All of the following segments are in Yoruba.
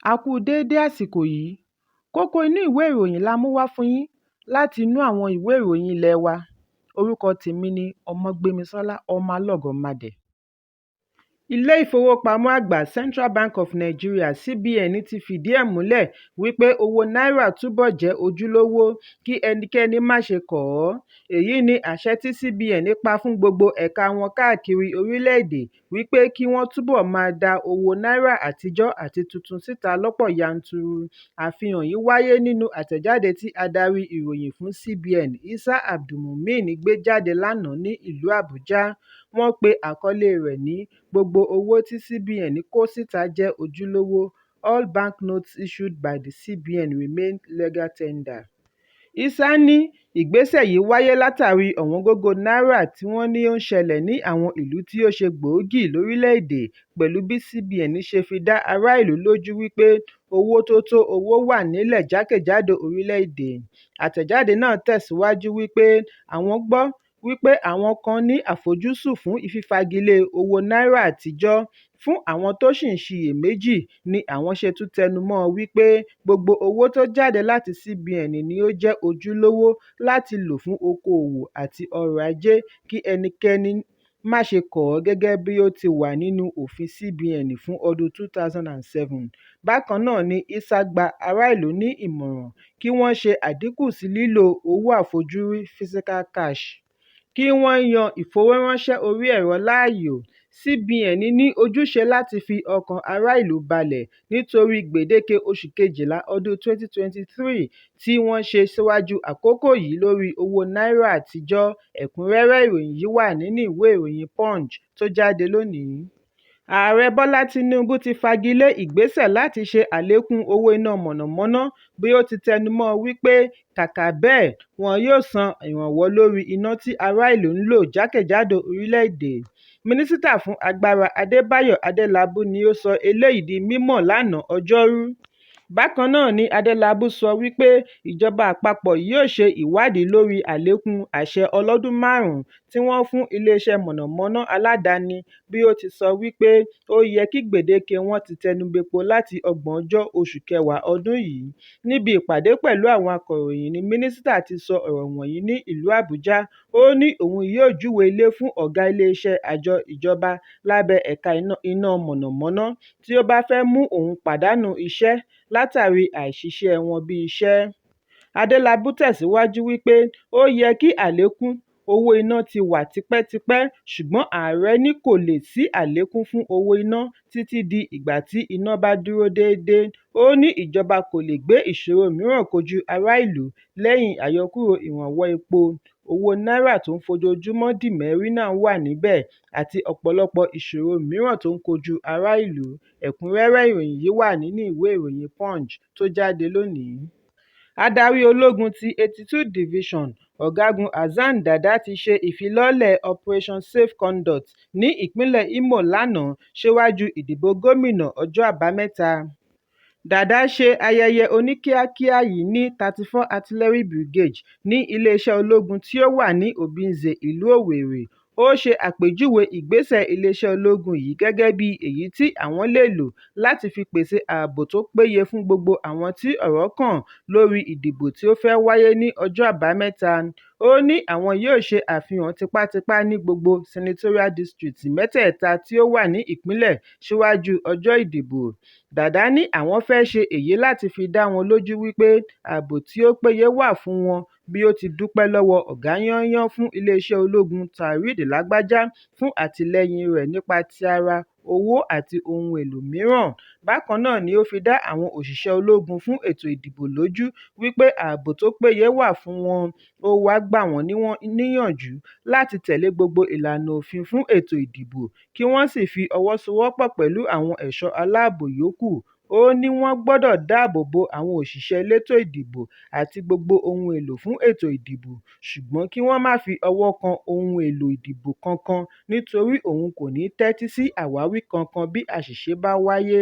A kú u déédé àsìkò yìí. Kókó inú ìwé ìròyìn la mú wá fún yín láti inú àwọn ìwé ìròyìn ilé wa. Orúkọ tèmi ni Ọmọgbémisọ́lá Ọmọlọ́gọ̀mádẹ. Ilé ìfowópamọ́ àgbà Central Bank of Nigeria (CBN) ti fìdí ẹ̀ múlẹ̀ wípé owó náírà túbọ̀ jẹ́ ojúlówó kí ẹnikẹ́ni má ṣe kọ̀ ọ́. Èyí ni àṣẹ tí CBN pa fún gbogbo ẹ̀ka wọn káàkiri orílẹ̀-èdè wípé kí wọ́n túbọ̀ máa dá owó náírà àtijọ́ àti tuntun síta lọ́pọ̀ yanturu. Àfihàn yìí wáyé nínú àtẹ̀jáde tí adarí ìròyìn fún CBN, Isah Abdulmumin gbé jáde lánàá ní ìlú Àbújá. Wọ́n pe àkọlé rẹ̀ ní "Gbogbo owó tí CBN kó síta jẹ́ ojúlówó", "All banknotes issued by the CBN remain legal tender". Isah ní ìgbésẹ̀ yìí wáyé látàrí ọ̀wọ́ngógó náírà tí wọ́n ní ó ń ṣẹlẹ̀ ní àwọn ìlú tí ó ṣe gbòógì lórílẹ̀-èdè pẹ̀lú bí CBN ṣe fi dá ará ìlú lójú wípé owó tó tó owó wà nílẹ̀ jákèjádò orílẹ̀-èdè. Àtẹ̀jáde náà tẹ̀síwájú wípé àwọn gbọ́ wípé àwọn kan ní àfojúsùn fún fífagilé owó náírà àtijọ́. Fún àwọn tó ṣì ń ṣiyèméjì ni àwọn ṣe tún tẹnu mọ́ ọn wípé gbogbo owó tó jáde láti CBN ni ó jẹ́ ojúlówó láti lò fún okoòwò àti ọrọ̀ ajé kí ẹnikẹ́ni má ṣe kọ̀ ọ́ gẹ́gẹ́ bí ó ti wà nínú òfin CBN fún ọdún 2007. Bákan náà ni Isah gba ará ìlú ní ìmọ̀ràn kí wọ́n ṣe àdínkù sí lílo owó àfojúrí (physical cash), kí wọ́n yan ìfowóránṣẹ́ orí ẹ̀rọ láàyò. CBN ní ojúṣe láti fi ọkàn ará ìlú balẹ̀ nítorí gbèdéke oṣù kejìlá ọdún 2023 tí wọ́n ṣe síwájú àkókò yìí lórí owó náírà àtijọ́. Ẹ̀kúnrẹ́rẹ́ ìròyìn yìí wà nínú ìwé ìròyìn Punch tó jáde lónìí. Ààrẹ Bọ́lá Tinubu ti fagilé ìgbésẹ̀ láti ṣe àlékún owó iná mọ̀nàmọ́ná bí ó ti tẹnumọ́ wípé kàkà bẹ́ẹ̀ wọn yóò san ìrànwọ́ lórí iná tí ará ìlú ń lò jákèjádò orílẹ̀-èdè. Mínísítà fún Agbára Adébáyọ̀ Adélábù ni ó sọ eléyìí di mímọ̀ lánàá Ọjọ́rú. Bákan náà ni Adélábù sọ wípé ìjọba àpapọ̀ yóò ṣe ìwádìí lórí àlékún àṣẹ ọlọ́dún márùn-ún tí wọ́n fún iléeṣẹ́ mọ̀nàmọ́ná aládàáni bí ó ti sọ wípé ó yẹ kí gbèdéke wọn ti tẹnubẹpo láti ọgbọ̀njọ́ oṣù kẹwàá ọdún yìí. Níbi ìpàdé pẹ̀lú àwọn akọ̀ròyìn ní mínísítà ti sọ ọ̀rọ̀ wọ̀nyí ní ìlú Àbújá. Ó ní òun yóò júwe ilé fún ọ̀gá iléeṣẹ́ àjọ ìjọba lábẹ́ ẹ̀ka iná mọ̀nàmọ́ná tí ó bá fẹ́ mú òun pàdánù iṣẹ́ látàrí àìṣiṣẹ́ẹ wọn bí iṣẹ́. Adélábù tẹ̀síwájú wípé ó yẹ kí àlékún owó iná ti wà tipẹ́tipẹ́ ṣùgbọ́n ààrẹ ní kò lè sí àlékún fún owó iná títí di ìgbà tí iná bá dúró déédé. Ó ní ìjọba kò lè gbé ìṣòro mìíràn kojú ará ìlú lẹ́yìn àyọkúrò ìrànwọ́ epo, owó náírà tó ń fojoojúmọ́ di mẹ́rìnà wà níbẹ̀ àti ọ̀pọ̀lọpọ̀ ìṣòro mìíràn tó ń kojú ará ìlú. Ẹ̀kúnrẹ́rẹ́ ìròyìn yìí wà nínú ìwé ìròyìn Punch tó jáde lónìí. Adarí ológun ti 82 Division, Ọ̀gágun Hassan Dada ti ṣe ìfilọ́lẹ̀ Operation Safe Conduct ní ìpínlẹ̀ Imo lánàá síwájú ìdìbò gómìnà ọjọ́ Àbámẹ́ta. Dada ṣe ayẹyẹ oníkíákíá yìí ní 34 Artillery Brigade ní iléeṣẹ́ ológun tí ó wà ní Obinze, ìlú Owerri. Ó ṣe àpèjúwe ìgbésẹ̀ iléeṣẹ́ ológun yìí gẹ́gẹ́ bí èyí tí àwọn lè lò láti fi pèsè ààbò tó péye fún gbogbo àwọn tí ọ̀rọ̀ kàn lórí ìdìbò tí ó fẹ́ wáyé ní ọjọ́ Àbámẹ́ta. Ó ní àwọn yóò ṣe àfihàn tipátipá ní gbogbo senatorial districts mẹ́tẹ̀ẹ̀ta tí ó wà ní ìpínlẹ̀ síwájú ọjọ́ ìdìbò. Dada ní àwọn fẹ́ ṣe èyí láti fi dá wọn lójú wípé ààbò tí ó péye wà fún wọn bí ó ti dúpẹ́ lọ́wọ́ ọ̀gá yányán fún iléeṣẹ́ ológun Taoreed Lagbaja fún àtìlẹ́yìn rẹ̀ nípa ti ara, owó àti ohun èlò mìíràn. Bákan náà ni ó fi dá àwọn òṣìṣẹ́ ológun fún ètò ìdìbò lójú wípé ààbò tó péye wà fún wọn. Ó wáá gbà wọ́n níyànjú láti tẹ̀lé gbogbo ìlànà òfin fún ètò ìdìbò kí wọ́n sì fi ọwọ́ sowọ́pọ̀ pẹ̀lú àwọn ẹ̀ṣọ́ aláàbò yòókù. Ó ní wọ́n gbọdọ̀ dáàbò bo àwọn òṣìṣẹ́ elétò ìdìbò àti gbogbo ohun èlò fún ètò ìdìbò, ṣùgbọ́n kí wọ́n má fi ọwọ́ kan ohun èlò ìdìbò kankan nítorí òun kò ní tẹ́tí sí àwáwí kankan bí àṣìṣe bá wáyé,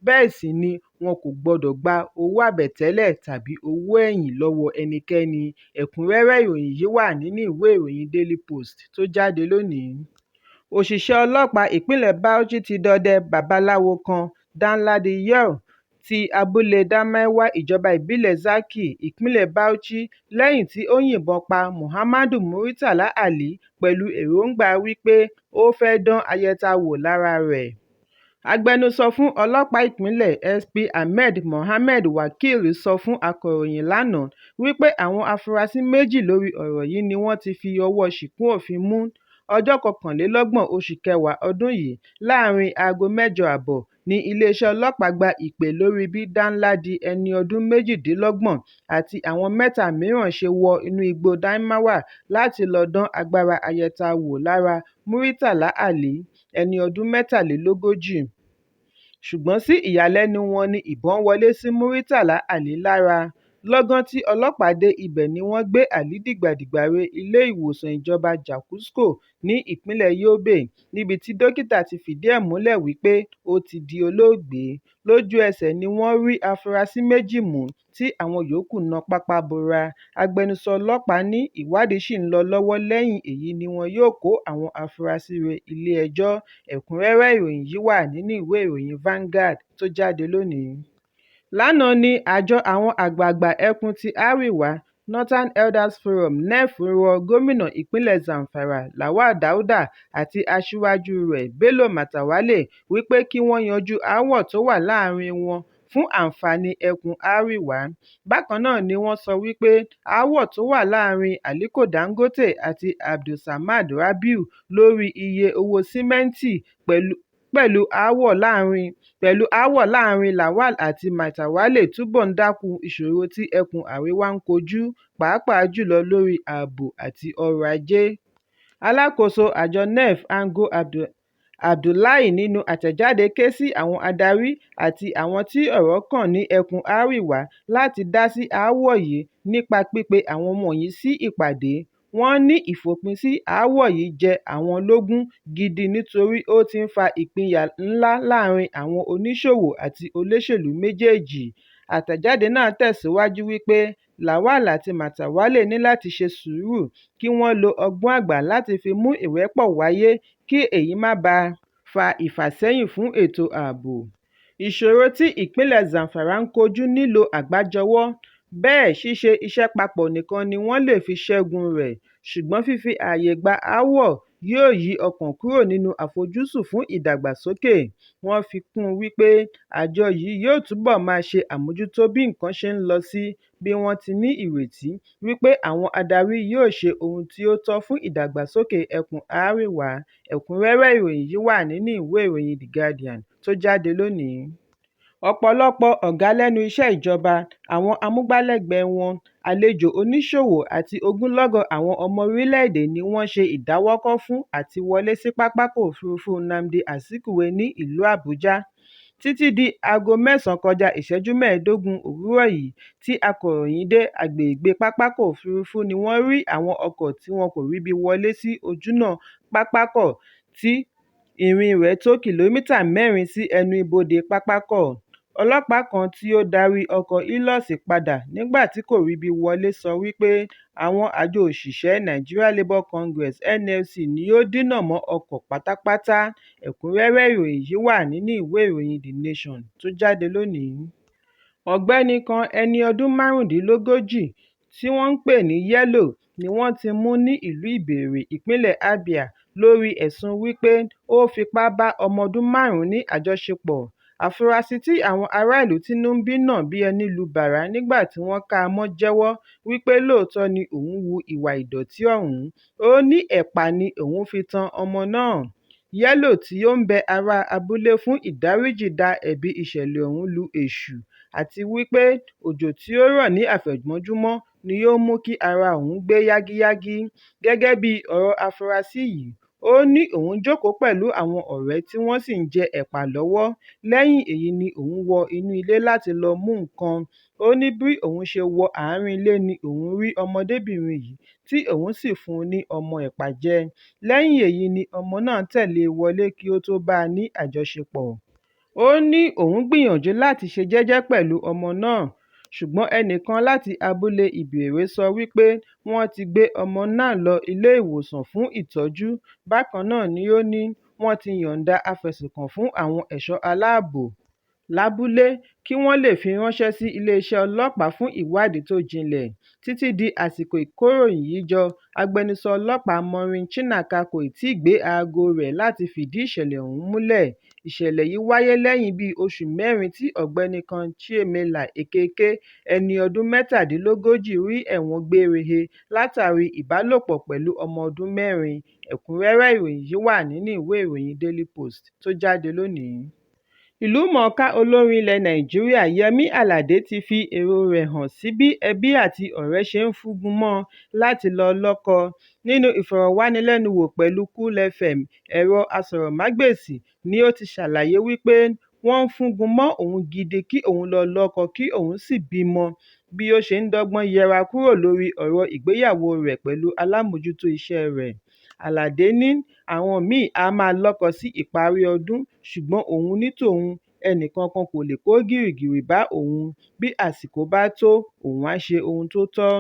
bẹ́ẹ̀ sì ni wọn kò gbọdọ̀ gba owó àbẹ̀tẹ́lẹ̀ tàbí owó ẹ̀yìn lọ́wọ́ ẹnikẹ́ni. Ẹ̀kúnrẹ́rẹ́ ìròyìn yìí wà nínú ìwé ìròyìn Daily Post tó jáde lónìí. Òṣìṣẹ́ ọlọ́pàá ìpínlẹ̀ Bauchi ti dọdẹ babaláwo kan, Danladi Yero, Ti abúlé Damaiwa, ìjọba ìbílẹ̀ Zaki, ìpínlẹ̀ Bauchi, lẹ́yìn tí ó yìnbọn pa Muhammadu Murtala Ali pẹ̀lú èròńgbà wípé ó fẹ́ dán ayẹta wò lára rẹ̀. Agbẹnusọ fún Ọlọ́pàá Ìpínlẹ̀, SP Ahmed Mohammed Wakil sọ fún akọ̀ròyìn lánàá wípé àwọn afurasí méjì lórí ọ̀rọ̀ yìí ni wọ́n ti fi ọwọ́ ṣìkún òfin mú. Ọjọ́ 21 oṣù kẹwàá ọdún yìí láàárín aago 8:30 ní iléeṣẹ́ ọlọ́pàá gba ìpè lórí bí Danladi, ẹni ọdún 28 àti àwọn mẹ́ta mìíràn ṣe wọ inú igbó Damilwa láti lọ dán agbára ayẹta wò lára Murtala Ali, ẹni ọdún 43. Ṣùgbọ́n sí ìyàlẹ́nu wọn ni ìbọn wọlé sí Murtala Ali lára. Lọ́gán tí ọlọ́pàá dé ibẹ̀ ni wọ́n gbé Ali dìgbàdìgbà re ilé-ìwòsàn ìjọba Jakusko ní ìpínlẹ̀ Yobe níbi tí dókítà ti fìdí ẹ̀ múlẹ̀ wípé ó ti di olóògbé. Lójú-ẹsẹ̀ ni wọ́n rí afurasí méjì mú tí àwọn yòókù na pápá bora. Agbẹnusọ ọlọ́pàá ní ìwádìí ṣì ń lọ lọ́wọ́ lẹ́yìn èyí ni wọn yóò kó àwọn afurasí re ilé-ẹjọ́. Ẹ̀kúnrẹ́rẹ́ ìròyìn yìí wà nínú ìwé ìròyìn Vanguard tó jáde lónìí. Lánàá ni àjọ àwọn àgbààgbà ẹkùn ti Arewa Northern Elders Forum (NEF) rọ gómìnà ìpínlẹ̀ Zamfara Lawal Dauda àti aṣíwájúu rẹ̀ Bello Matawalle wípé kí wọ́n yanjú aáwọ̀ tó wà láàárín wọn fún àǹfààní ẹkùn Arewa. Bákan náà ni wọ́n sọ wípé aáwọ̀ tó wà láàárín Aliko Dangote àti Abdulsamad Rabiu lórí iye owó sìmẹ́ǹtì pẹ̀lú aáwọ̀ láàárín Lawal àti Matawalle túbọ̀ ń dákún ìṣòro tí ẹkùn Arewa ń kojú, pàápàá jùlọ lórí ààbò àti ọrọ̀-ajé. Alákòóso àjọ NEF, Ango Abdullahi nínú àtẹ̀jáde ké sí àwọn adarí àti àwọn tí ọ̀rọ̀ kàn ní ẹkùn Arewa láti dá sí aáwọ̀ yìí nípa pípe àwọn wọ̀nyí sí ìpàdé. Wọ́n ní ìfòpin sí aáwọ̀ yìí jẹ àwọn lógún gidi nítorí ó ti ń fa ìpínyà ńlá láàárín àwọn oníṣòwò àti olóṣèlú méjèèjì. Àtẹ̀jáde náà tẹ̀síwájú wípé Lawal àti Matawalle ní láti ṣe sùúrù kí wọ́n lo ọgbọ́n àgbà láti fi mú ìrẹ́pọ̀ wáyé kí èyí má baà fa ìfàsẹ́yìn fún ètò ààbò. Ìṣòro tí ìpínlẹ̀ Zamfara ń kojú nílò àgbájọwọ́, bẹ́ẹ̀ ṣíṣe iṣẹ́ papọ̀ nìkan ni wọ́n lè fi ṣẹ́gun rẹ̀, ṣùgbọ́n fífi ààyè gba aáwọ̀ yóò yí ọkàn kúrò nínú àfojúsùn fún ìdàgbàsókè. Wọ́n fi kún un wípé àjọ yìí yóò túbọ̀ máa ṣe àmójútó bí nǹkan ṣe ń lọ sí bí wọ́n ti ní ìrètí wípé àwọn adarí yóò ṣe ohun tí ó tọ́ fún ìdàgbàsókè ẹkùn Arewa. Ẹ̀kúnrẹ́rẹ́ ìròyìn yìí wà nínú ìwé ìròyìn The Guardian tó jáde lónìí. Ọ̀pọ̀lọpọ̀ ọ̀gá lẹ́nu iṣẹ́ ìjọba, àwọn amúgbálẹ́gbẹ̀ẹ́ wọn, àlejò oníṣòwò àti ogunlọ́gọ̀ àwọn ọmọ orílẹ̀-èdè ni wọ́n ṣe ìdáwọ́kọ̀ fún àti wọlé sí Pápákọ̀ Òfurufú Nnamdi Azikiwe ní ìlú Àbújá. Títí di aago 9:15 òwúrọ̀ yìí tí akọ̀ròyìn dé agbègbè pápákọ̀ òfurufú ni wọ́n rí àwọn ọkọ̀ tí wọn kò ríbi wọlé sí ojúnà pápákọ̀ tí ìrìn rẹ̀ tó kìlómítà mẹ́rin sí ẹnu ibodè pápákọ̀. Ọlọ́pàá kan tí ó darí ọkọ̀ọ Hilux padà nígbà tí kò ríbi wọlé sọ wípé àwọn àjọ òṣìṣẹ́ Nigeria Labour Congress (NLC) ni ó dínà mọ́ ọkọ̀ pátápátá. Ẹ̀kúnrẹ́rẹ́ ìròyìn yìí wà nínú ìwé ìròyìn The Nation tó jáde lónìí. Ọ̀gbẹ́ni kan ẹni ọdún 35 tí wọ́n ń pè ní Yellow ni wọ́n ti mú ní ìlú Ìbẹ̀rẹ̀, ìpínlẹ̀ Abia lórí ẹ̀sùn wípé ó fipá bá ọmọ ọdún márùn-ún ní àjọṣepọ̀. Afurasí tí àwọn ará ìlú tínú ń bí nà bí ẹní lu bàrà nígbà tí wọ́n ká a mọ́ jẹ́wọ́ wípé lóòótọ́ ni òun hu ìwà ìdọ̀tí ọ̀hún, ó ní ẹ̀pà ni òun fi tan ọmọ náà. Yellow tí ó ń bẹ ará abúlé fún ìdáríjì da ẹ̀bi ìṣẹ̀lẹ̀ ọ̀hún lu Èṣù àti wípé òjò tí ó rọ̀ ní àfẹ̀mọ́júmọ́ ni ó mú kí ara òun gbé yágíyágí. Gẹ́gẹ́ bí ọ̀rọ̀ afurasí yìí, ó ní òun jókòó pẹ̀lú àwọn ọ̀rẹ́ tí wọ́n sì ń jẹ ẹ̀pà lọ́wọ́, lẹ́yìn èyí ni òun wọ inú ilé láti lọ mú nǹkan. Ó ní bí òun ṣe wọ àárín ilé ni òun rí ọmọdébìnrin yìí tí òun sì fún un ní ọmọ ẹ̀pà jẹ. Lẹ́yìn èyí ni ọmọ náà tẹ̀lé e wọlé kí ó tó bá a ní àjọṣepọ̀. Ó ní òun gbìyànjú láti ṣe jẹ́jẹ́ pẹ̀lú ọmọ náà, ṣùgbọ́n ẹnìkan láti abúlé Ìbẹ̀rẹ̀ sọ wípé wọ́n ti gbé ọmọ náà lọ ilé-ìwòsàn fún ìtọ́jú. Bákan náà ni ó ní wọ́n ti yọ̀ǹda afẹ̀sùnkàn fún àwọn ẹ̀ṣọ́ aláàbò. Lábúlé kí wọ́n lè fi ránṣẹ́ sí iléeṣẹ́ ọlọ́pàá fún ìwádìí tó jinlẹ̀. Títí di àsìkò ìkóròyìnjọ yìí, agbẹnusọ ọlọ́pàá Maureen Chinaka kò tíì gbé aago rẹ̀ láti fìdí ìṣẹ̀lẹ̀ ọ̀hún múlẹ̀. Ìṣẹ̀lẹ̀ yìí wáyé lẹ́yìn bíi oṣù mẹ́rin tí ọ̀gbẹ́ni kan Chiemela Okeke, ẹni ọdún 37, rí ẹ̀wọ̀n gbére he látàrí ìbálòpọ̀ pẹ̀lú ọmọ ọdún mẹ́rin. Ẹ̀kúnrẹ́rẹ́ ìròyìn yìí wà nínú ìwé ìròyìn Daily Post tó jáde lónìí. Ìlúmọ̀ọ́ká olórin ilẹ̀ Nàìjíríà Yẹmí Aládé ti fi èrò rẹ̀ hàn sí bí ẹbí àti ọ̀rẹ́ ṣe ń fúngun mọ́ ọn láti lọ lọ́kọ. Nínú ìfọ̀rọ̀wánilẹ́nuwò pẹ̀lú Cool FM, ẹ̀rọ aṣọ̀rọ̀mágbèsì, ni ó ti ṣàlàyé wípé wọ́n ń fúngun mọ́ òun gidi kí òun lọ lọ́kọ kí òun sì bímọ bí ó ṣe ń dọ́gbọ́n yẹra kúrò lórí ọ̀rọ̀ ìgbéyàwó rẹ̀ pẹ̀lú alámòójútó iṣẹ́ rẹ̀. Aládé ní àwọn míì á máa lọ́kọ sí ìparí ọdún ṣùgbọ́n òun ní tòun, ẹnìkankan kò lè kó gìrìgìrì bá òun, bí àsìkò bá tó òun á ṣe ohun tó tọ́.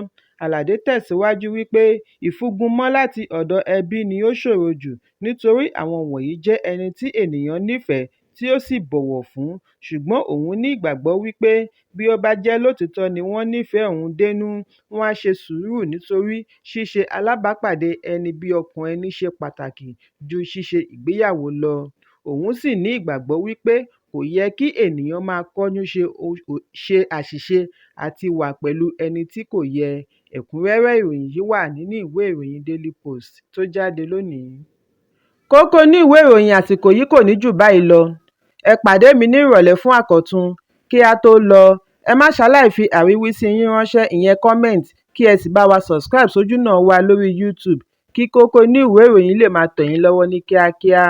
Aládé tẹ̀síwájú wípé ìfúngunmọ́ láti ọ̀dọ̀ ẹbí ni ó ṣòro jù nítorí àwọn wọ̀nyí jẹ́ ẹni tí ènìyàn nífẹ̀ẹ́ tí ó sì bọ̀wọ̀ fún, ṣùgbọ́n òun ní ìgbàgbọ́ wípé bí ó bá jẹ́ lóòtítọ́ ni wọ́n nífẹ̀ẹ́ òun dénú, wọ́n á ṣe sùúrù nítorí ṣíṣe alábàápàdé ẹni bí ọkàn ẹni ṣe pàtàkì ju ṣíṣe ìgbéyàwó lọ. Òun sì ní ìgbàgbọ́ wípé kò yẹ kí ènìyàn máa kánjú ṣe àṣìṣe àti wà pẹ̀lú ẹni tí kò yẹ. Ẹ̀kúnrẹ́rẹ́ ìròyìn yìí wà nínú ìwé ìròyìn Daily Post tó jáde lónìí. Kókó inú ìwé ìròyìn àsìkò yìí kò ní jù báyìí lọ. Ẹ pàdé mi ní ìrọ̀lẹ́ fún àkọ́tún. Kí á tó lọ, ẹ má ṣaláì fi àríwísí yín ránṣẹ́ ìyẹn comment kí ẹ sì bá wa subscribe sójúnà wa lórí YouTube kí kókó inú ìwé ìròyìn lè máa tẹ̀ yín lọ́wọ́ ní kíákíá.